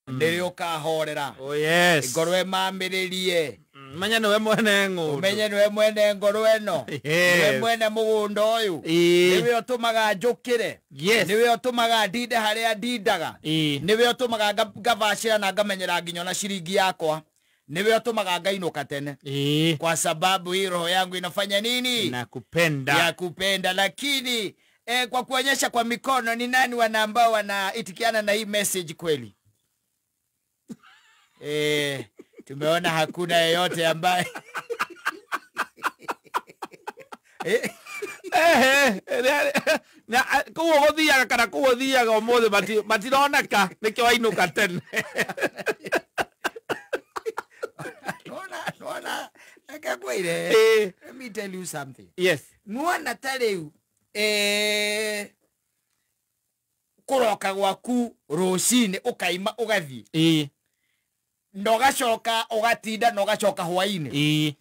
Nĩrĩo ũkahorera. Oh yes. Ngoro ĩmamĩrĩrie. Menye nĩwe mwene ng'ũndũ. Ũmenye nĩwe mwene ngoro ĩno. Yes. Nĩwe mwene mũgũnda ũyũ. Ĩĩ. Nĩwe ũtũmaga njũkĩre. Yes. Nĩwe ũtũmaga ndinde harĩa ndindaga. Ĩĩ. Nĩwe ũtũmaga ngabacĩra na ngamenyera nginya ona ciringi yakwa. Nĩwe ũtũmaga ngainũka tene. Ĩĩ. Kwa sababu hii roho yangu inafanya nini? Nakupenda. Ya kupenda. Lakini kwa kuonyesha kwa mikono ni nani wana ambao wanaitikiana na hii message kweli? Tumeona hakuna yeyote ambaye Na kũu ũgũthiaga kana kũu ũthiaga ũmũthĩ matironeka nĩkĩo wainũka tene. Nona, nakakwire. Let me tell you something. Yes. Nona ta rĩu kũroka gwaku rũcinĩ ũkaima ũgathiĩ. Ĩĩ. Na ũgacoka ũgatinda na ũgacoka hwaĩ-inĩ. Ĩĩ.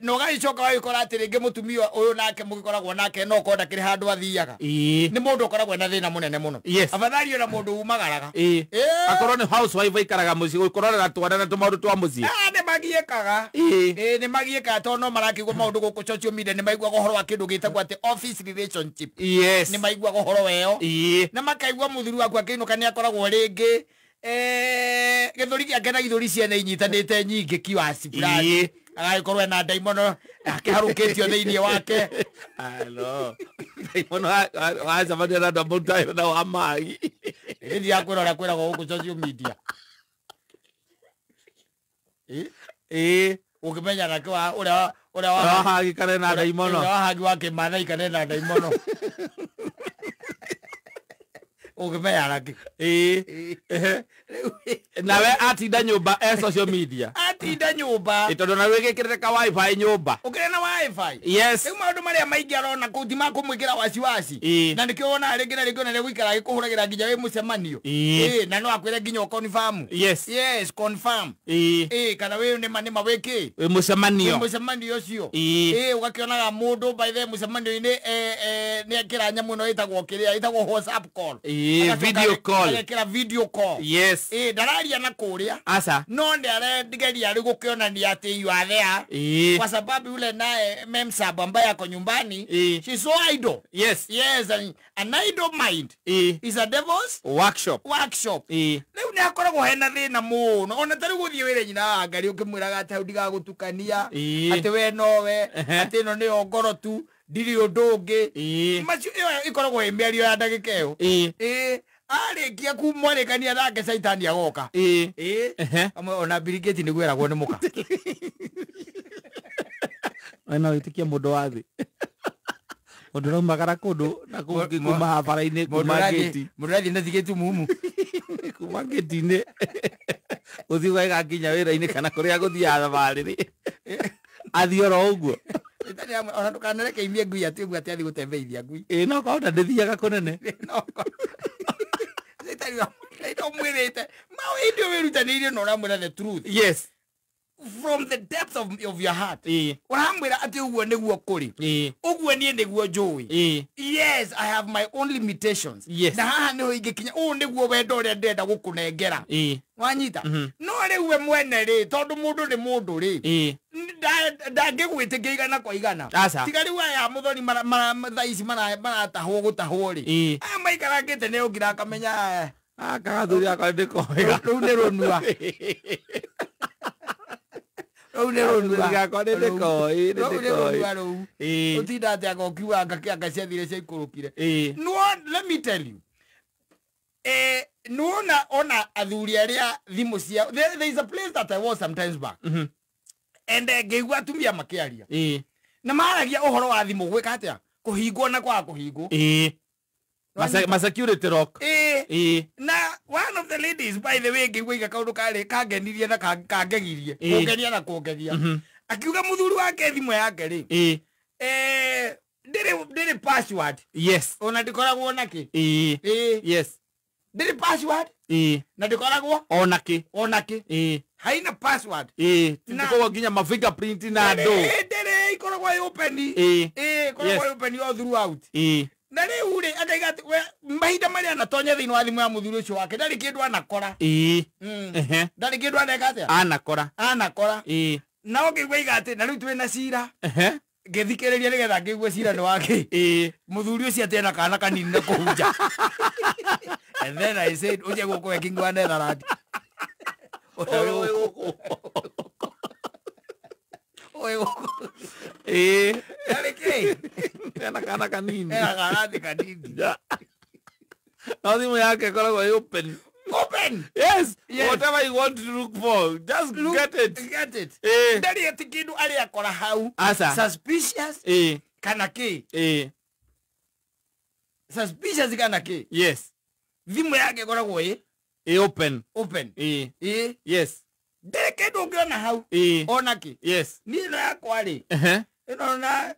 Na ũgagĩcoka ũgagĩkora atĩ rĩngĩ mũtumia ũyũ nake mũgĩkoragwo nake no ũkorwo ndakĩrĩ handũ athiaga. Ĩĩ. Nĩ mũndũ ũkoragwo na thĩna mũnene mũno. Yes. Afadhali ona mũndũ umagaraga. Ĩĩ. Akorwo nĩ housewife aikaraga mũciĩ gũkũrorera twana na tũmaũndũ twa mũciĩ. Nĩ magiĩkaga. Ĩĩ. Ĩĩ, nĩ magiĩkaga tondũ no marakĩigua maũndũ gũkũ social media, nĩ maiguaga ũhoro wa kĩndũ gĩtagwo atĩ office relationship. Yes. Nĩ maiguaga ũhoro weyo. Ĩĩ. Na makaigua mũthuri waku akĩinũka nĩ akoragwo rĩngĩ gĩthũri gĩake na gĩthũri ciene inyitanĩte nyingĩ kiwasi fulani. Ĩĩ. Agagĩkorwo ena ndaimono akĩharũkĩtio thĩinĩ wake. Alo. Ndaimono wacemania na andũ a mũtayo na wa magi. Rĩrĩa kwĩrora kwĩragwo gũkũ social media. Ĩĩ. Ũngĩmenya nake wa ũrĩa ũrĩa wa Wahagi kana ena ndaimono. Ũrĩa wahagi wa kĩmathai kana ena ndaimono. Ũngĩmenya nake. Ĩĩ. Nawe atinda nyũmba e social media. Atinda nyũmba. Tondũ nawe wĩgĩkĩrĩte ka wifi nyũmba. Ũkĩrĩ na wifi. Yes. Rĩu maũndũ marĩa maingĩ arona kũu ti ma kũmwĩkĩra wasiwasi. Ĩĩ. Na nĩkĩo wonaga rĩngĩ na rĩngĩ ona nĩegũikara agĩkũhũragĩra nginya wĩ mũcemanio. Ĩĩ. Ĩĩ, na no akwĩre nginya ũconfirm. Yes. Yes, confirm. Ĩĩ. Ĩĩ, kana wĩ nĩma nĩma wĩ kĩ? Wĩ mũcemanio. Wĩ mũcemanio ũcio. Ĩĩ. Ĩĩ, ũgakĩonaga mũndũ by the mũcemanio-inĩ, nĩ ekĩra nyamũ ĩno ĩtagwo kĩrĩa, ĩtagwo WhatsApp call. Ĩĩ, Agacoka video call. agekĩra video call. Yes. Ĩĩ, ndararia na kũrĩa. Aca. No nĩ arendigeria rĩu gũkĩonania atĩ you are there. Ĩĩ. Kwa sababu yule naye memsab ambaye ako nyumbani, Ĩĩ. she's so idle. Yes. Yes, an idle mind Ĩĩ. is a devil's workshop. Workshop. Ĩĩ. Rĩu nĩ akoragwo hena thĩna mũno. Ona ta rĩu gũthiĩ wĩra nyina wa Ngai ũkĩmwĩraga atĩ hau ndigagũtukania, Ĩĩ. atĩ we nowe, Ehe. atĩ ĩno nĩyo ngoro tu, ndirĩ ũndũ ũngĩ. Ĩĩ. Macio ĩyo ĩkoragwo ĩ mĩario ya ndagĩka ĩyo. Ĩĩ. Ĩĩ. Arĩkia kumwarĩkania nake caitani agoka. Ĩĩ. Ĩĩ. Ehe. Amwe ona Bill Gates nĩ gwĩragwo nĩ mũka. We no wĩtĩkie mũndũ wa thĩ. Mũndũ ũraumagara kũndũ na kũngĩ kuma bara-inĩ, kuma gĩti. Mũndũ ũrathiĩ na thigĩti mumu. Kuma gĩti-inĩ. Ũthiĩ ũgaiga nginya wĩra-inĩ kana kũrĩa gũthiaga thabarĩ rĩ. Athiĩ oro ũguo. Ĩtani amwe, ona ndũkanareke imie ngui atĩ ũguo atĩ athiĩ gũtembeithia ngui. Ĩĩ, no korwo ndĩthiaga kũnene. No korwo. Ĩtani amwe, ĩno mwĩrĩte. Ma hĩndĩ ĩyo wĩrutanĩirie na ũramwĩra the truth. Yes. From the depth of your heart. Ĩĩ. Ũramwĩra atĩ ũguo nĩguo kũrĩ. Ĩĩ. Ũguo niĩ nĩguo njũĩ. Ĩĩ. Yes, I have my own limitations. Yes. Na haha nĩho ingĩkinya. Ũũ nĩguo wendo ũrĩa ndĩrenda gũkũnengera. Ĩĩ. Wanyita? Mhm. No rĩu we mwene rĩ, tondũ mũndũ nĩ mũndũ rĩ. Ĩĩ. Ndangĩgwĩtĩkia igana kwa igana. Aca. Tiga rĩu aya mũthoni thaa ici maratahwo gũtahwo rĩ. Ĩĩ. Aya maikarangĩte nĩ ũngira akamenya, Aka gathuri akwa nĩ koega. Rũu nĩ rũnua. Rũu nĩ rũnua. Gathuri gakwa nĩ ndĩkoĩ, nĩ Rũu nĩ ndĩkoĩ. rũnua rũu. Ĩĩ. Ũtinda atĩ anga ũkiuga anga kĩ anga ciathire ciaikũrũkire. Ĩĩ. No, let me tell you. Nĩwona ona athuri arĩa thimũ cia, there is a place that I was sometimes back. And ngĩigua atumia makĩaria. Ĩĩ. Na maragia ũhoro wa thimũ gwĩka atĩa? Kũhingwo na kwaga kũhingwo. Ĩĩ. Wanyita? Ma security lock. Ĩĩ. Ĩĩ. Na one of the ladies, by the way, ngĩigua iga kaũndũ karĩ kangenirie na kangegirie. Ĩĩ. Kũngenia na kũngegia. Akiuga mũthuri wake thimũ yake rĩ. Ĩĩ. Ndĩrĩ password. Yes. Ona ndĩkoragwo na kĩ? Ĩĩ. Ĩĩ. Yes. Ndĩrĩ password. Ĩĩ. Na ndĩkoragwo ona kĩ? Ona kĩ? Ĩĩ. Haina password. Ĩĩ. Na Tindĩkoragwo nginya ma fingerprint na andũ. Ndĩrĩ, ndĩrĩ, ikoragwo ĩ open. Ĩĩ. Ĩĩ, ikoragwo Yes. ĩ open all throughout. Ĩĩ. Na rĩu rĩ akaiga atĩ we mahinda marĩa anatonya thĩinĩ wa thimũ ya mũthuri ũcio wake ndarĩ kĩndũ anakora. Ĩĩ. Mm. Ehe. Ndarĩ kĩndũ aneka atĩa? Anakora. Anakora. Ĩĩ. Na ũkĩigua iga atĩ na rĩu twĩna cira. Ehe. Ngĩthikĩrĩria nĩgetha ngĩigue cira nĩ wake. Ĩĩ. Mũthuri ũcio atĩ ena kana kanini na kũhunja. And then I said, ũcio gũkũ we King wa Netherland. Ũrĩa wĩ gũkũ. Ũyũ gũkũ. Ĩĩ. Ndarĩ kĩ? Ena kana kanini. Ena kana thĩ kanini. Ja. No thimũ yake ĩkoragwo ĩ open. Open. Yes. Yes. Whatever you want to look for, just Look, get it. Get it. Ĩĩ. Ndarĩ atĩ kĩndũ arĩ akora hau. Aca. Suspicious Ĩĩ. kana kĩ? Ĩĩ. Suspicious kana kĩ? Yes. Thimũ yake ĩkoragwo ĩ Ĩ open. open. Ĩĩ. Ĩ. Yes. Ndarĩ kĩndũ ũngĩona hau. Ĩĩ. Ona kĩ? Yes. Niĩ ĩno yakwa rĩ. Ehe. Ĩno na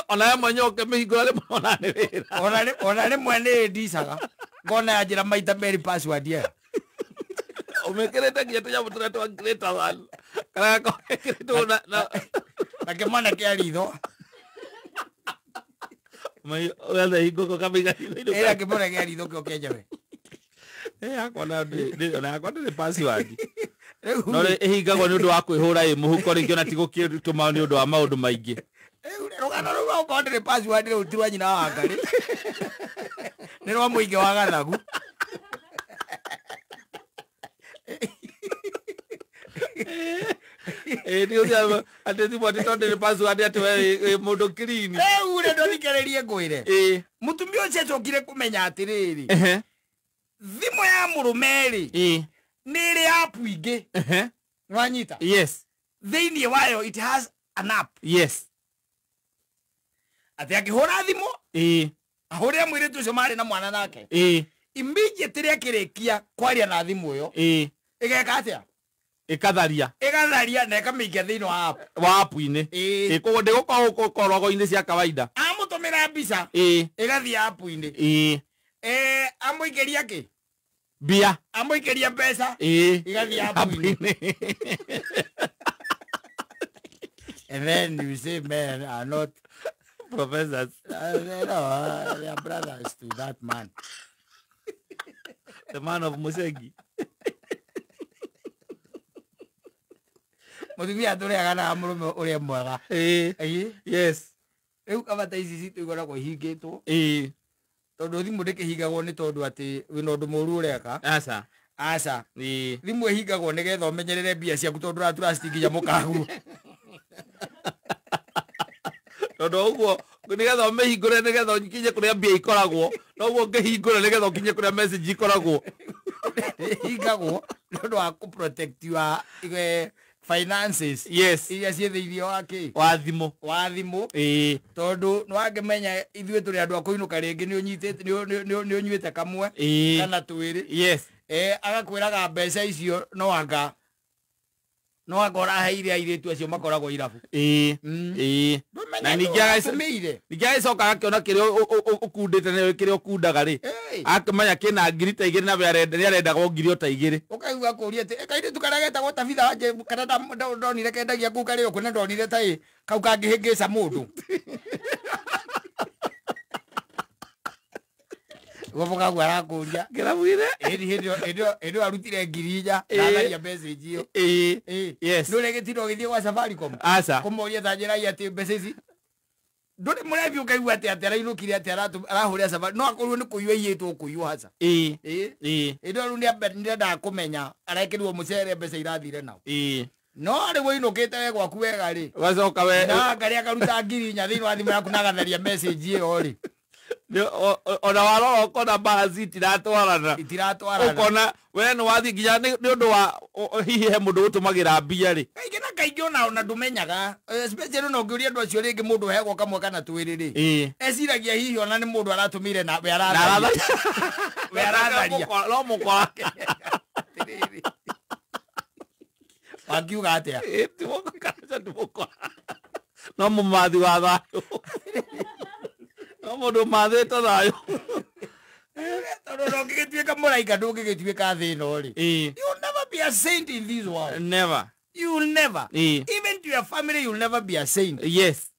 Ona we mwenyewe ũkĩmĩhingũra rĩmwe ona nĩ wĩra. ona rĩmwe nĩ ndicaga. Ngona yanjĩra maita merĩ password ĩyo. Ũmĩkĩrĩte nginya tũnyamũ tũrĩa twa greater than. Kana gakorwo gekĩrĩtwo na na Na kĩmwana kĩa ritho. Wethe hingũko kamĩiga hitho-inĩ. Ĩra kĩmwana kĩa ritho kĩo kĩenjewe. Ĩ yakwa nayo ona yakwa ndĩrĩ password. Rĩu No rĩ ĩhingagwo nĩ ũndũ wa kwĩhũra ĩ mũhuko rĩngĩ ona ti gũkĩtũma nĩ ũndũ wa maũndũ maingĩ. Rĩu rũgano rũu rwa gũkorwo ndĩrĩ password rĩu ti rwa nyina wa Ngarĩ. Nĩ rwa mũingĩ wa gathagu. Ĩ nĩ ũcio atĩ thimũ atĩ tondũ ndĩrĩ password atĩ we wĩ mũndũ clean. Rĩu rĩ ndũthikĩrĩrie ngwĩre. Ĩ. Mũtumia ũcio acokire kũmenya atĩrĩrĩ. Ehe. Thimũ ya mũrũme rĩ Ĩ. nĩ ĩrĩ app ingĩ. Ehe. Nĩwanyita? Yes. Thĩinĩ wayo it has an app. Yes. Atĩ akĩhũra thimũ Ĩ. ahũrĩre mũirĩtu ũcio marĩ na mwana nake. Ĩ. Immediately akĩrĩkia kwaria na thimũ ĩyo Ĩ. ĩgeka atĩa? Ĩkatharia. Ĩgatharia na ĩkamĩikia thĩinĩ wa app. Wa app-inĩ. Ĩ. Ĩ koguo ndĩgũkorwo korogo-inĩ cia kawaida. Amũtũmĩra mbica Ĩ. ĩgathiĩ app-inĩ. Ĩ. Amũikĩria kĩ? Mbia. Amũikĩria mbeca Ĩ. ĩgathiĩ app-inĩ. App-inĩ. And then you say men are not Professors. No, they are brothers to that man. The man of Musegi. Mũtumia atũrĩaga na mũrũme ũrĩa mwega. Ĩ. Ĩ. Yes. Rĩu kaba ta ici citũ ikoragwo ihingĩtwo. Ĩ. Tondũ thimũ ndĩkĩhingagwo nĩ tondũ atĩ wĩna ũndũ mũũru ũreka. Aca. Aca. Ĩ. Thimũ ĩhingagwo nĩgetha ũmenyerere mbia ciaku tondũ ũratrust nginya mũkaguo. Tondũ ũguo nĩgetha ũmĩhingũre nĩgetha ũkinye kũrĩa mbia ikoragwo noguo ũngĩhingũra nĩgetha ũkinye kũrĩa message ikoragwo. Ĩhingagwo nĩ ũndũ wa kũ protect your finances. Yes. Iria ciĩ thĩinĩ wa kĩ? Wa thimũ. Wa thimũ. Ĩ. Tondũ nĩwangĩmenya ithuĩ tũrĩ andũ a kũinũka rĩngĩ nĩ ũnyitĩte nĩ ũnyuĩte kamwe Ĩ. kana twĩrĩ. Yes. Agakwĩraga mbeca icio no anga ũraheire airĩtu acio makoragwo irabu. Ĩ. Ĩ. Na ningĩ agacimĩire. Ningĩ agĩcoka agakĩona kĩrĩa ũkundĩte nĩ kĩrĩa ũkundaga rĩ. Akĩmenya kĩna ngiri ta igĩrĩ na we nĩ arendagwo ngiri o ta igĩrĩ. Ũkaigua kũria atĩ kairĩtu karĩa getagwo Tabitha wanje kana ndonire kendagia kũu karĩ o na ndonire ta ĩ kau kangĩhĩngĩca mũndũ. Gũbũka arakũria. Kĩrabu-inĩ. Hĩndĩ ĩyo arutire ngiri inya na atharia message ĩyo. Ĩ. Yes. Nĩ ũrĩ gĩtindo ũgĩthiĩ gwa Safaricom. Aca. Kũmoria ta njĩra atĩ mbeca ici. Ndũrĩ mũrebi ũkaigua atĩ atĩ arainũkire atĩ arahũrĩra Safaricom. No akorwo nĩ kũiywo aiyĩtwo kũiywo haca. Ĩ. Ĩ. Ĩ. Hĩndĩ ĩyo rĩu nĩendaga kũmenya arekĩrirwo mũcere mbeca irathire nao. Ĩ. No rĩu ũinũkĩte we gwaku wega rĩ. Ũgacoka we. Na ngarĩ akaruta ngiri inya thĩinĩ wa thimũ yaku na agatharia message ĩyo rĩ. Ona warora ũkona balance itiratwarana. Itiratwarana. Ũkona we nĩ wathiĩ nginya nĩ ũndũ wa hihi he mũndũ ũgũtũmagĩra mbia rĩ. Kaingĩ na kaingĩ ona ndũmenyaga. Especially ona ũngĩũria andũ acio rĩngĩ mũndũ ũheagwo kamwe kana twĩrĩ rĩ. Ĩ. Eciragia hihi ona nĩ mũndũ aratũmĩire na we aratharia. We aratharia. No mũkora. Atĩrĩrĩ. Wangiuga atĩa? Ĩ ti mũkora, ti mũkora. No mũmathi wa thayũ. No mũndũ ũmathĩte thayũ. Tondũ ndũngĩgĩtuĩka mũraika ndũngĩgĩtuĩka thĩ ĩno rĩ. Ĩ. You'll never be a saint in this world. Never. You'll never. Ĩ. Even to your family you'll never be a saint. Yes.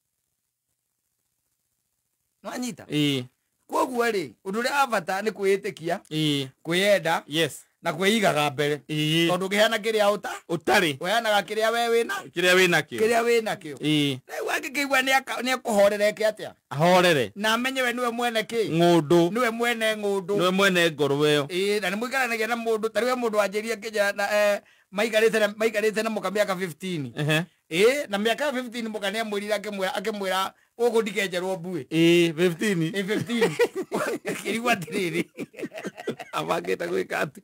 Nwanyita? Ĩ. Koguo rĩ, ũndũ ũrĩa wa bata nĩ kwĩĩtĩkia, Ĩĩ. kwĩyenda Yes. na kwĩigaga mbere. Ĩĩ. Tondũ ũngĩheana kĩrĩa ũta Ũtarĩ. ũheanaga kĩrĩa we wĩna Kĩrĩa wĩnakĩo. kĩrĩa wĩnakĩo. Ĩĩ. Rĩu angĩkĩigua nĩekũhorera eke atĩa Ahorere. na amenye we nĩwe mwene kĩ, Ng'ũndũ. nĩwe mwene ng'ũndũ. Nĩwe mwene ngoro ĩyo. Ĩĩ, na nĩ mũikaranagia na mũndũ ta rĩu he mũndũ wanjĩrire akĩnjĩra na maikarĩte na mũka mĩaka 15. Ehe. Ĩĩ, na mĩaka 15 mũka nĩamwĩrire akĩmwĩra gũkũ ndikenjerwo mbuĩ. Ĩĩ, 15. Ĩ 15. Akĩrigwo atĩrĩrĩ, Abangĩte gwĩka atĩ.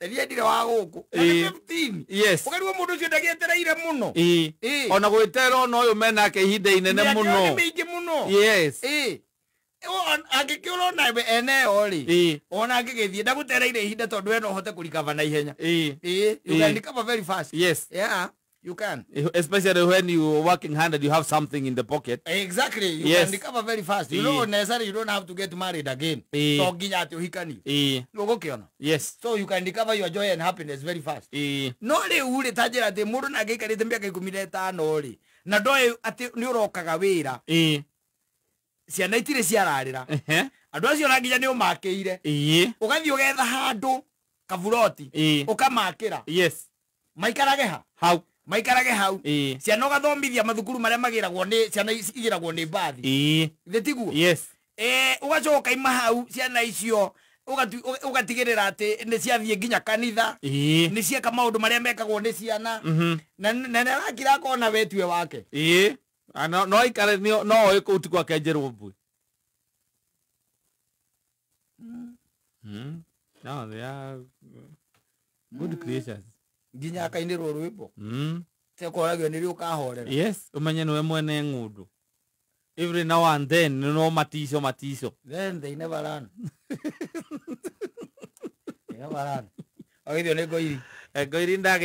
niĩ ndirĩ wa gũkũ. Na nĩ Ĩĩ. 15. Yes. Ũkarigwo mũndũ ũcio ndagĩetereire mũno. Ĩĩ. Ĩĩ. Ona gwĩterera ona ũyũ menake ihinda inene Mĩaka ĩyo nĩ mũno. mĩingĩ mũno. Yes. Ĩĩ. Angĩkĩũra ona we ene ĩyo rĩ, Ĩĩ. ona angĩgĩthiĩ ndagũtereire ihinda tondũ we no ũhote kũrikava na ihenya. Ĩĩ. Ĩĩ, you Ĩĩ. can recover very fast. Yes. Yeah, you can. Especially when you working hard and you have something in the pocket. Exactly. You Yes. can recover very fast. You Ĩĩ. don't necessarily, you don't have to get married again. Ĩĩ. To nginya atĩ ũhikanie. Ĩĩ. Nĩũgũkĩona. Yes. So you can recover your joy and happiness very fast. Ĩĩ. No rĩu rĩ, ta njĩra atĩ mũndũ nake aikarĩte mĩaka 15 rĩ, na ndoĩ atĩ nĩ ũrokaga wĩra, Ĩĩ. ciana itirĩ ciararĩra. Ehe. Andũ acio ona nginya nĩ ũmakĩire. Ĩĩ. Ũgathiĩ ũgetha handũ kaburoti, Ĩĩ. ũkamakĩra. Yes. Maikarage ha? Hau. Maikarage hau. Ĩĩ. Ciana ũgathomithia mathukuru marĩa magĩragwo nĩ ciana igĩragwo nĩ mbathi. Ĩĩ. Githĩ tiguo? Yes. Ũgacoka ũkaima hau ciana icio ũgatigĩrĩra atĩ nĩ ciathiĩ nginya kanitha, Ĩĩ. nĩ cieka maũndũ marĩa mekagwo nĩ ciana. Mhm. Na na nĩ arakira akona we tiwe wake. Ĩĩ. No no aikare no oĩ kũu ti gwakenjerwo mbuĩ. No, they are good creatures. Nginya akainĩrwo rwĩmbo. Tekoragio nĩ rĩ ũkahorera. Yes, ũmenye nĩwe mwene ng'ũndũ. Every now and then no matico matico. Then they never run. They never run. Agithio nĩ ngoiri. Ngoiri ndagĩ